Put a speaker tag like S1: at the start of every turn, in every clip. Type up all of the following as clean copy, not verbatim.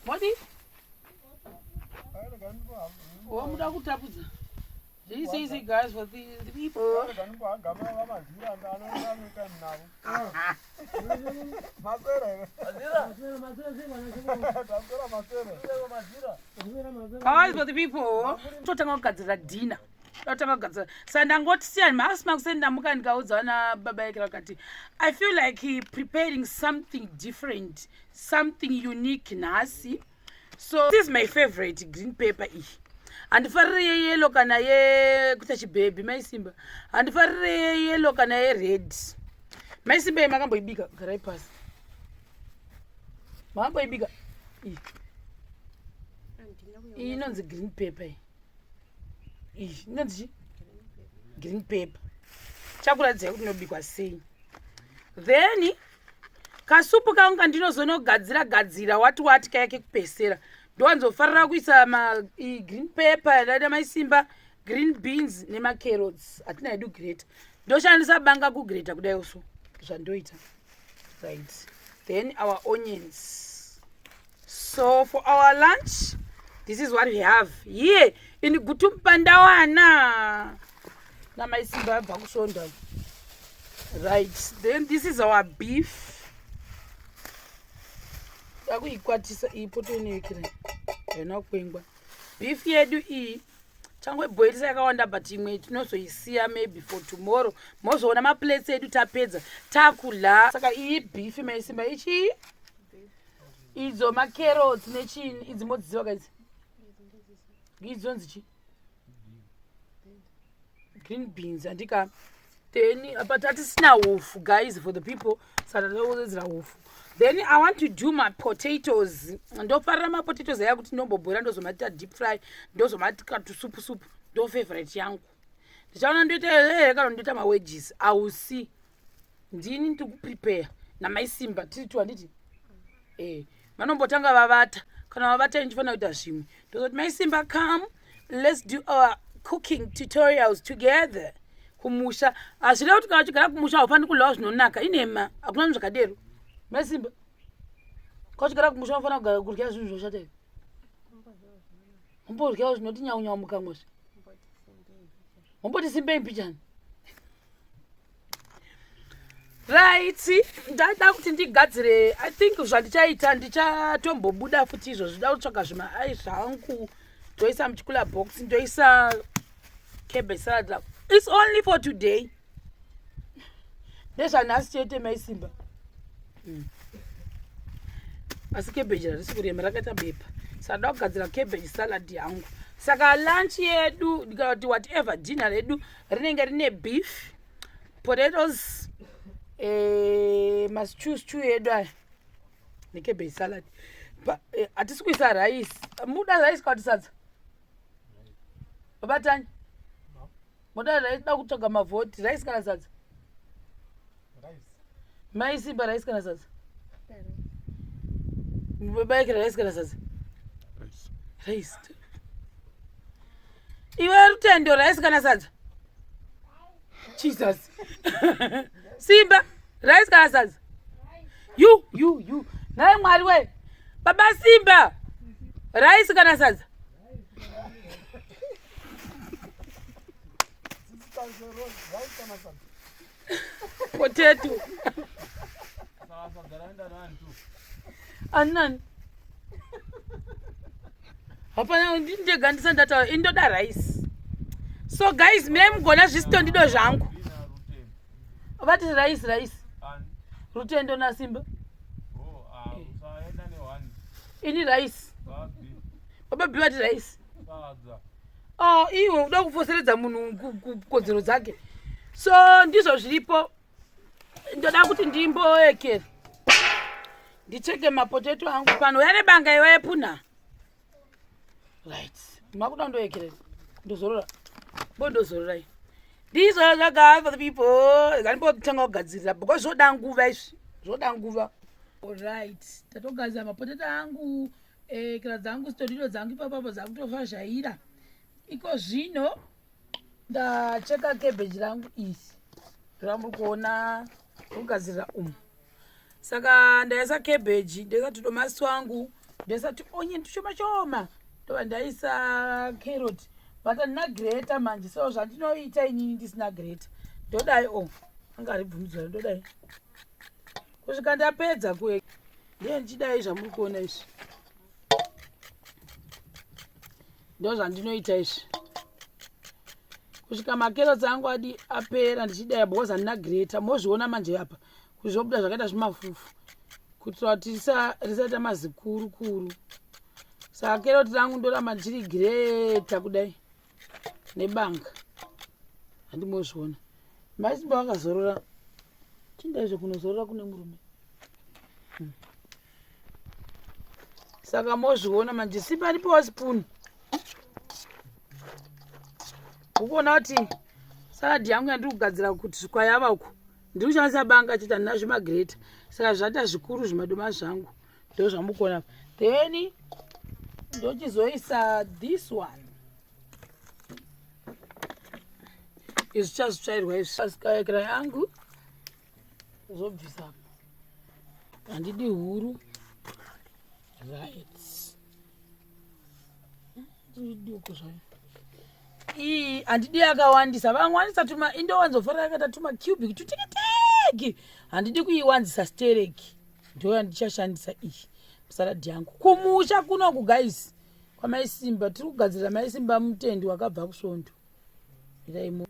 S1: Modi? Wamuda kutapudza. This is it guys for the people. Guys for the people. Totanga kugadzira dinner. Totanga kugadzira. Saka ndangoti siyani masi makuseni ndamuka ndikaudza vana baba yake vakati I feel like he preparing something different, something unique nhasi. So this is my favorite green pepper iyi. Handifarire yeyellow kana yekuita chibhebhi maisimba. Handifarire yeyellow kana yered. Maisimba iyi makamboibika garai pasi. Makamboibika iyi. Iyi inonzi green pepper iyi. Iyi inonzi chi? Green pepper. Chakuratidzai kuti inobikwa sei. Then kasupu kangu kandinozonogadzira gadzira wati wati kaya kekupesera ndowanzofarira kuisa ma green pepper dada maisimba green beans nemacarrots hatina hedu greta ndoshandisa banga kugreta kudai so zvandoita right then our onions so for our lunch this is what we have here in gutumpandawana namaisimba abva kusonda right then this is our beef takuikwatisa iyi poto inoyekera haina kukwengwa beef yedu iyi changoibhoilisa yakawanda but imwe tinozoisiya maybe for tomorrow mozoona maplates edu tapedza takudla saka iyi beef maisimba ichii idzo macarrots nechini idzi modziziva ka idzi idzonzi chi green beans andika then apa tatisina hufu guys for the people saka tatokuwedzera hufu then I want to do my potatoes. Ndofarira mapotatoes aya kuti ndombobhoira ndozomaita deep fry ndozomati katusupu supu ndo favorite yangu. Ndichaona ndoita here kana ndoita mawedges I will see. Ndini ndiri kuprepare namaisimba tiri tu handiti eh vanombotanga vavata kana vavata ndichifanira kuita zvimwe ndozoti maisimba come let's do our cooking tutorials together kumusha hazvireva kuti kana uchigara kumusha haufaniri kudlawo zvinonaka inhema hakuna zvinhu zvakadero maisimba kana uchigara kumusha unofanira kugara kudya zvinhu zvoshata izvi umbodyawo zvinoti nyaunyau mukamwa zve umboti simbei mbichana Right, ndada kuti ndigadzire I think zvandichaita ndichatombobuda futi izvo zvida kutsvaga zvimaai zvangu ndoisa muchikula box ndoisa cabbage salad it's only for today ndezvanhasi chete maisimba mm. Asi cabbage harisi kurema rakaita bepa saka ndoda kugadzira cabbage salad yangu saka lunch yedu kana kuti whatever dinner redu rinenge rine beef potatoes eh, mastew stew edu aya necabbage salad eh, hatisi kuisa rice muda rice kana kuti sadza babatanya moda rice da kutsvaga mavhoti rice kana sadza mai simba rice kana sadza baikira rice kana sadza rice iwe Rutendo rice kana sadza Jesus simba rice kana sadza you you you nhai Mwari we baba simba rice kana sadza potato anani hapana ndega ndisati ndataura indoda rice so guys mire mugona zvisitondido zvangu vati rice rice Rutendo naSimba
S2: oh, ah,
S1: ini rice baba bi vati rice oh, iwe uda kufoseredza munhu kodzero dzake so ndizvo zviripo ndoda kuti ndimboekera ndicheke mapoteto angu pano uya nebanga iwe puna right makuda ndoekerera ndozorora bo ndozororai ndizvo zvagaa for the people zvandimbotanga kugadzirira because zvoda nguva izvi zvoda nguva right tatogadzira mapoteto angu eh, kira dzangu sitoriro dzangu ipapapo dzakutofazhaira iko zvino ndacheka cabbage rangu iri ramuri kuona kugadzirira umu saka ndaisa cabbage ndaisa tudomasi twangu. Ndoisa tuonion tushoma shoma, ndobva ndaisa carrot, but handina greta manje. So zvandinoita inini ndisina greta, ndodai o oh, anga aribvumidzwa, ndodai kusvika ndapedza kue ndiye ndichidai. Zvamuri kuona izvi ndo zvandinoita izvi kusvika makerotsi angu adi apera, ndichidai because handina greta. Mozviona manje apa kuti zvobuda zvakaita zvimafufu kuitira kuti risaita mazikuru kuru. Saka keroti rangu ndoramba ndichiri greta kudai nebanga, handimozviona. Maisimba vakazorora, chindaizve kunozorora kune murume. Saka mozviona manje, simba ripowa spoon. Ukuona kuti salad yangu yandiri kugadzira kuti kwayava uku, ndiri kushandisa banga chete, handina zvimagreta. Saka zvaita zvikuru zvimadoma zvangu, ndo zvamukuona. Then ndochizoisa this one, izvi zvichazvitsvairwa izvi. Asikayekera yangu zobvisa, handidi huru, right? Duku zvayo iyi, handidi yakawandisa. Vamwe vanisa tuma, indowanzofarira yakaita tuma cubic tuteketeki, handidi kuiwanzisa stereki. Ndo yandichashandisa iyi musalad yangu kumusha kunoku guys, kwamaisimba. Tiri kugadzirira maisimba mutendi wakabva kusvondo. Iraimo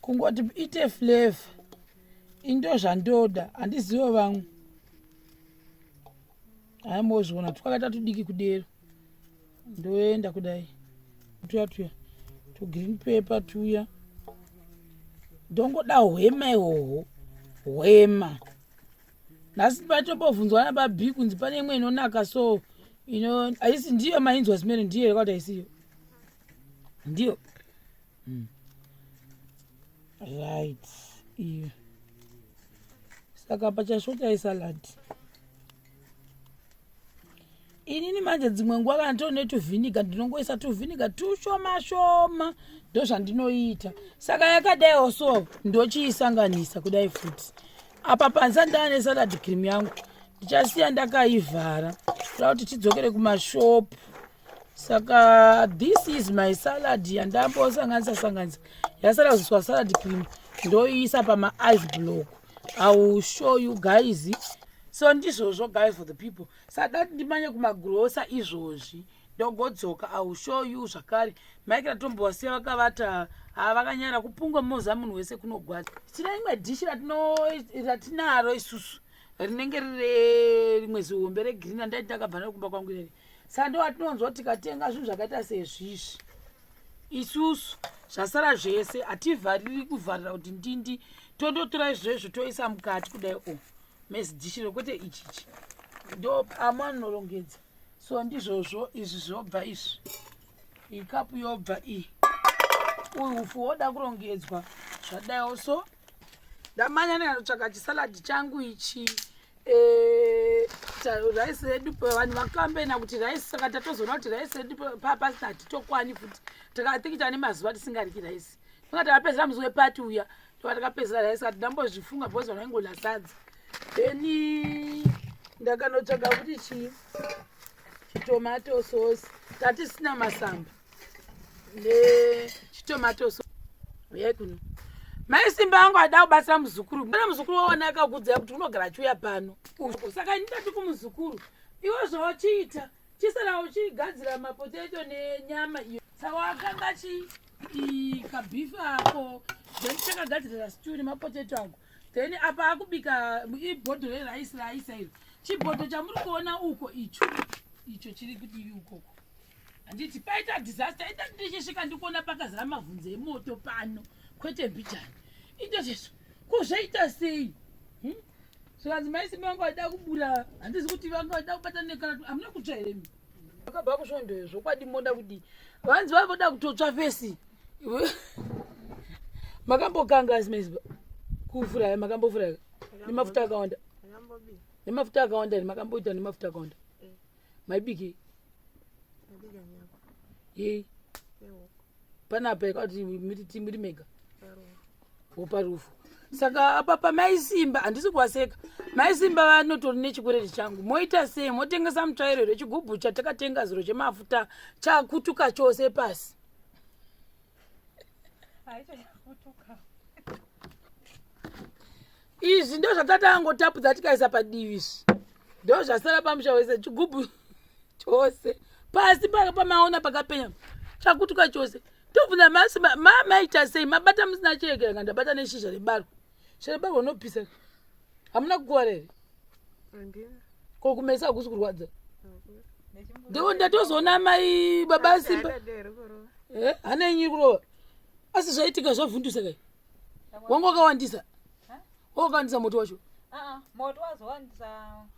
S1: kungoti ite flavor, indo zvandoda, handizivo vamwe. Haimozviona twakaita tudiki kudero, ndoenda kudai, tuya tuya tugreen pepper tuya, ndongoda hwema ihoho hwema. Nhasi patobovhunzwa nababi kunzi pane imwe inonaka, so ino haisi ndiyo mainzwa simene, ndiyo yakakuti haisiyo ndiyo. Right, iyo. Saka pachashota isalad. Inini manje dzimwe nguva kana tone tuvhiniga, ndinongoisa tuvhiniga tushoma shoma, ndo zvandinoita. Saka yakadaiwo so, ndochiisanganisa kudai futi. Apa panza ndaane salad cream yangu, ndichasiya ndakaivhara kuda kuti tidzokere kumashopu. Saka this is my salad yandambosanganisa sanganisa, yasara kuziswa salad cream, ndoiisa pamaice block. I will show you guys. So ndizvozvo guys, for the people. Saka ndimanye kumagrosa izvozvi, ndogodzoka, I will show you zvakare. Maikira tombovasiya vakavata, ha, vakanyara kupungwa moza munhu wese kunogwadza. Tine imwe dhishi ratinaro isusu rinenge rire rimwe zihombe regreen andai ndakabva naro kumba kwangu irere. Saka ndo atinonzwa tikatenga zvinhu zvakaita sezvizvi isusu, zvasara zvese hativhariri kuvharira kuti ndindi, tondotora izvozvo toisa mukati kudai o mezidhishiro, kwete ichichi ndo amanorongedza. So ndizvozvo izvi zvobva izvi, ikapu yobva iyi, uyu ufu woda kurongedzwa zvadaiwo. So ndamanya ndikanotsvaka chisalad changu ichi. Rice redu, vanhu vakambena kuti rice, saka tatozoona kuti rice redu pasina, hatitokwani futi. Tikathiki tane mazuva tisingariki rice, tinga takapedzera musi wepati uya, tova takapedzera rice, kati ndambozvifunga because vanhu vaingola sadza. Then ndakanotsvaga kuti chii, chitomato sauce, tatisina masamba nechitomato sauce. Uyai kuno, maisimba angu ada kubatsira muzukuru. Ana muzukuru waona akakudzaya kuti unogara achiuya pano, saka ini ndati kumuzukuru, iwe zvawachiita chisara uchigadzira mapotato nenyama iyo. Saka wakanga chi kabeef ako, then chakagadzirira stew nemapotato ako, then apa akubika ibhodho reraisi raaisa iro, chibhodho chamuri kuona uko icho, icho chiri kudivi ukoko. Handiti paita disaster ita, ndichisvika ndikuona pakazara mavhunze emoto pano, kwete mbijani ito zvezvo, ko zvaita sei? Zvikanzi maisimba vanga vaida kubura, handizi kuti vanga vaida kubata nekana hamuna kutsva here mi vakabva kusvondo? Zvokwadi moda kudii? Vanzi vavoda kutotsva fesi. Makambokanga asi maisimba kufuraya, makambofuraya nemafuta akawanda, nemafuta akawanda here? Makamboita nemafuta akawanda? Maibiki yei panapa yakati muri mega woparufu? Saka apa pamaisimba handisi kuvaseka. Maisimba vanotori nechikwereti changu. Moita sei? Motengesa mutsvairo here chigubhu chatakatenga zuro chemafuta chakutuka chose pasi. Izvi ndo zvatatangotapudza tikaisa padivi izvi. Ndo zvasara pamusha wese chigubhu chose. Pasi pamaona pakapenya chakutuka chose. Tobvunza masi maita sei mabata musina chirekera kana ndabata neshizha rebarwe. Shizha rebarwe unopisa. Hamuna kukuvara here? Ko kumesa hakusi kurwadza? Ndiko ndatozoona mai baba Simba. Eh, hana yenyu iri kurova. Asi zvaitika zvavhundusa kai. Wanga wakawandisa. Wanga wakawandisa moto wacho.
S2: Ah, moto wazowandisa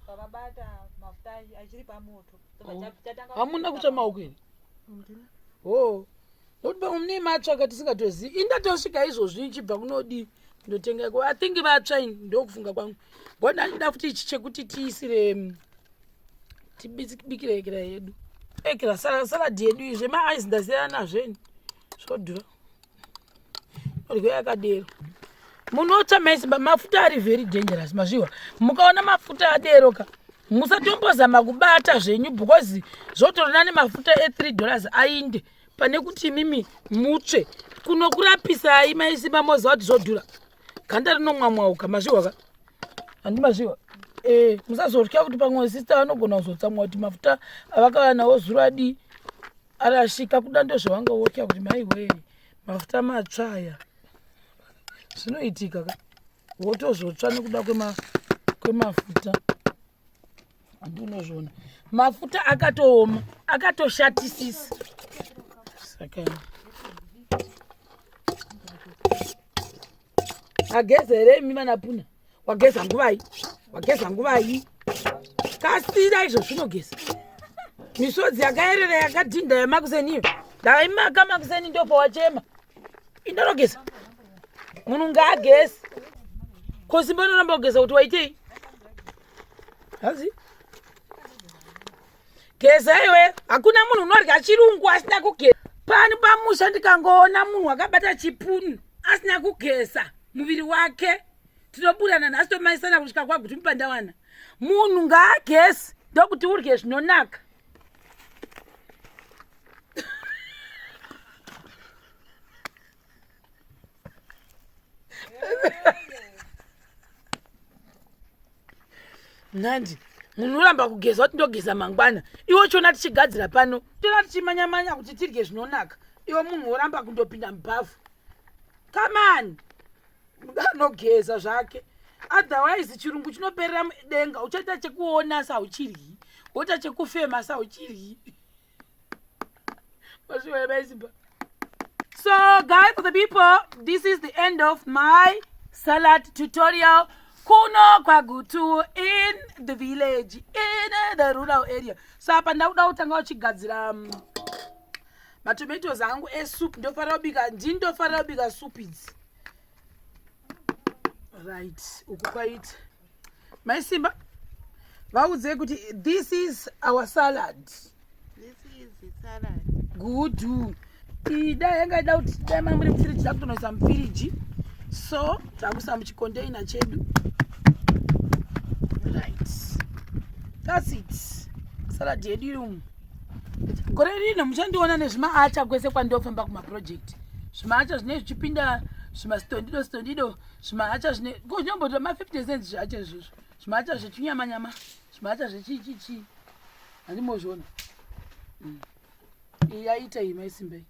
S2: pavabata mafuta achiri pamoto.
S1: Oh. Hamuna kutsva maoko here? Oh. Nokuti pamwe mune matsvaka tisingatozivi. Indatosvika izvozvi ichibva kunodii ndotenga iko. I think vatsva ini ndokufunga kwangu. But ndachida futi ichi chekuti tiisire mm, tibikire ekera yedu. Ekera salad yedu izvi zvemaice ndasiyana nazvo ini. Zvodhura. Odya yakadero. Munotsva maisimba mafuta ari very dangerous mazviwa. Mukaona mafuta adero ka musatombozama kubata zvenyu because zvotorina nemafuta e3 dollars ainde pane kuti imimi mutsve kunokurapisai maisimba moziva kuti zvodhura ganda rinomwamwauka mazviwa ka handi mazviwa e musazotya kuti pamwe sister vanogona kuzotsamwa kuti mafuta avakava nawo zuro adii arashika kuda ndozvavanga wotya kuti maiwee mafuta matsva aya zvinoitika ka wotozotsva nekuda kwemafuta handi unozviona mafuta akatooma akatoshatisisa saka ageza here imi vanapuna wageza nguvai wageza nguvai kasira izvo zvinogeza misodzi yakaerera yakadhinda yamakuseni iyo ndaimaka makuseni ndopawachema indorogeza munhu ngaageze ko simba unoramba kugeza kuti waitei hanzi geza iwe hakuna munhu unorya chirungu asina kugeza pano pamusha ndikangoona munhu akabata chipunu asina kugeza muviri wake tinoburana nhasi tomaisana kusvika kwaguti mupandawana munhu ngaageze ndokuti urye zvinonaka Nandi munhu unoramba kugeza kuti ndogeza mangwana iwe chiona tichigadzira pano toona tichimanyamanya kuti tirye zvinonaka iwe munhu woramba kundopinda mubhavhu kamani anogeza zvake otherwise chirungu chinoperera mudenga uchaita chekuona sauchiryi woita chekufema sauchiryi So guys, for the people, this is the end of my salad tutorial. Kuno kwaGutu in the village, in the rural area. So apa ndakuda kutanga uchigadzira um, matomatoes angu esoup. Ndofanira kubika, ndini ndofanira kubika soup idzi. Right, uku kwaita. Mai Simba, vaudzei kuti this is our salad.
S3: This is the salad.
S1: Good. Ida yanga ida kuti dai mamuri mufiriji takutonoisa mufiriji. So takuisa muchikondeina chedu. Right. That's it. Salad yedu iri umu. Gore rino muchandiona nezvimaacha kwese kwandofamba kumaproject. Zvimaacha zvinenge zvichipinda zvimastondido stondido zvimahacha zvine ko zvinombotora ma 50 cents zvihacha izvozvo zvimahacha zvechinyamanyama zvimahacha zvechichichi handimozviona mm. iyi yaita iyi maisimbei.